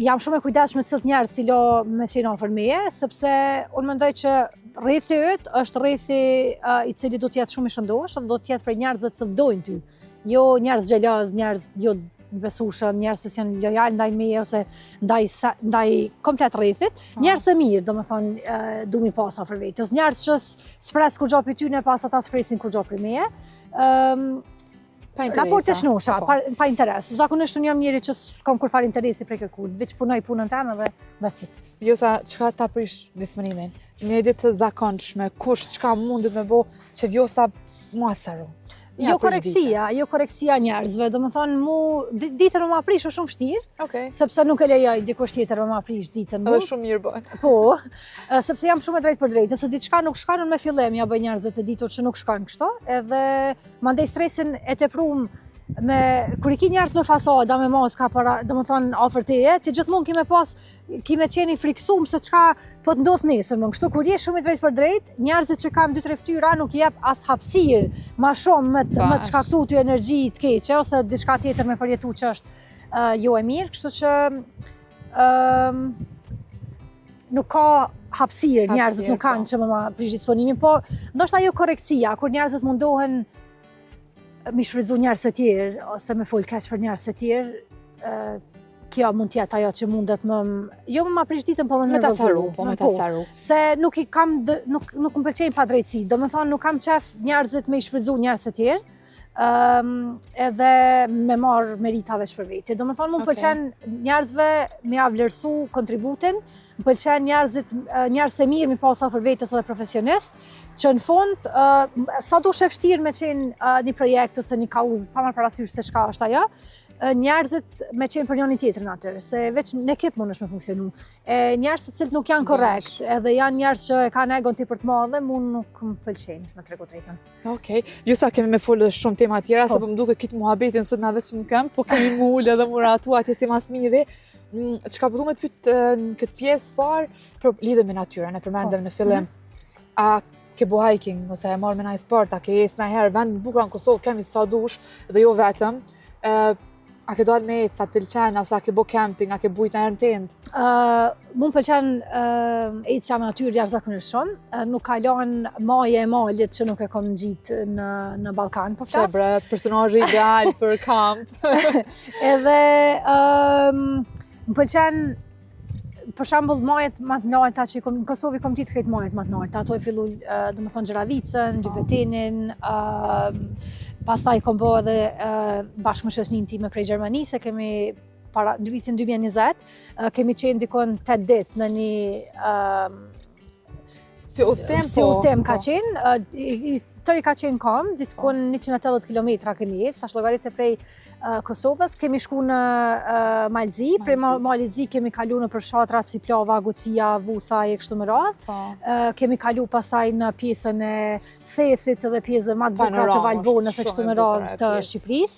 Jam shumë e kujdesshme me cilët njerëz t'i lo me qenë afër meje, sepse unë mendoj që rrethi yt është rrethi uh, i cili do të jetë shumë i shëndoshë dhe do të jetë prej njerëzve të cilët dojnë ty. Jo njerëz xheloz, njerëz jo të besueshëm, njerëz që janë lojal ndaj meje ose ndaj ndaj komplet rrethit, po. njerëz të mirë, domethënë uh, du mi pas afër vetes, njerëz që s'pres kurgjo prej tyne, pas ata s'presin kurgjo prej meje. Ëm um, Pa interesa. Raporte shnosha, po. pa, pa interes. Zakonisht unë jam njeri që s'kam kurrfarë interesi prej kërkujt, veç punoj punën teme dhe that's it. Vjosa, çka ta prish disponimin? Një ditë të zakonshme, kush çka mundet me bo që Vjosa m'u acaru? Jo korrektësia, jo korrektësia njerëzve, domethonë mu, ditën me ma prish është shumë vështirë, okay. sepse nuk e lejoj dikush tjetër me ma prish ditën mu. Edhe shumë mirë bën. Po, sepse jam shumë e drejtpërdrejtë, nëse diçka nuk shkon, unë me fillim ja bëj njerëzve të ditur që nuk shkon kështu, edhe Mandej stresin e teprum me kur i ki njerëz me fasada, me maska para, domethonë afër teje, ti gjithmonë ki me pas, ki me qenë i friksum se çka po të ndodh nesër, më kështu kur je shumë i drejtpërdrejt, njerëzit që kanë dy tre fytyra nuk i jep as hapësirë ma shumë me të, me të shkaktu ty energji të keqe ose diçka tjetër me përjetu që është uh, jo e mirë, kështu që um, nuk ka hapësirë, njerëzit nuk kanë po. që me ma prish disponimin, po ndoshta jo korrektësia, kur njerëzit mundohen mi shfrytzu njerëz të tjerë ose me fol keq për njerëz të tjerë, kjo mund të jetë ajo që mundet më jo me ma prish ditën, po më me ta caru, po me ta po, caru. Se nuk i kam nuk nuk më pëlqejnë padrejtësitë, domethonë nuk kam qef njerëzit me i shfrytzu njerëz të tjerë. Um, edhe me marrë merita veç për veti. Domethonë, mu më okay. pëlqen njerëzve me ja vlerësu kontributin, më pëlqen njerëzit, njerëz të mirë mi pas afër vetes edhe profesionist, që në fund, uh, sado është e vështirë me qenë uh, një projekt ose një kauzë, pa marrë parasysh se çka është ajo, njerëzit me qenë për njëri tjetrin aty, se veç në ekip mundesh me funksionu. E njerëz të cilët nuk janë korrekt, edhe janë njerëz që e kanë egon tepër të madhe, mu nuk më pëlqejnë, me tregu drejtën. Okej, okay. Vjosa kemi me folë dhe shumë tema tjera, po. se po më duket këtë muhabetin sot na veç në këmbë, po kemi m'u ulë edhe m'u rahatu atje si mas miri. Mm, çka po du me të pytë në këtë pjesë parë, për lidhje me natyrën, e përmendëm po. në fillim. Mm -hmm. A ke bo hiking, ose e marrë me naj sport, a ke ecë najherë, vende të bukura në Kosovë, kemi sa dush, dhe jo vetëm. E, A ke dalë me ecë, a të pëlqen, ose a ke bo camping, a ke bujt najherë në tendë? Uh, mu më pëlqen uh, ecja në natyrë jashtëzakonisht shumë. Uh, nuk ka lanë maje e malit që nuk e kom ngjitë në, në Ballkan, po flas. Qe bre, personazhi ideal për kamp. Edhe uh, më pëlqen për shembull majet më të nalta që i kom në Kosovë i kom ngjitë krejt majet më të nalta, ato e fillu, domethonë Gjeravicën, po. Lybetenin, ë pastaj kom bo edhe bashkë me shoqninë time prej Gjermanisë, kemi para dy vitin 2020, kemi qenë dikun 8 ditë në një Si udhëtim, si po, udhëtim ka po. qenë, i tëri ka qenë kam, dikun 180 km kemi ecë, tash llogarite prej Kosovës, kemi shku në Mal t'Zi, prej Malit t'Zi kemi kalu nëpër fshatra si Plava, Gucia, Vutha e kështu me radhë. Po. Kemi kalu pastaj në pjesën e Thethit dhe pjesën ma të bukura të Valbonës e kështu me radhë të Shqipërisë.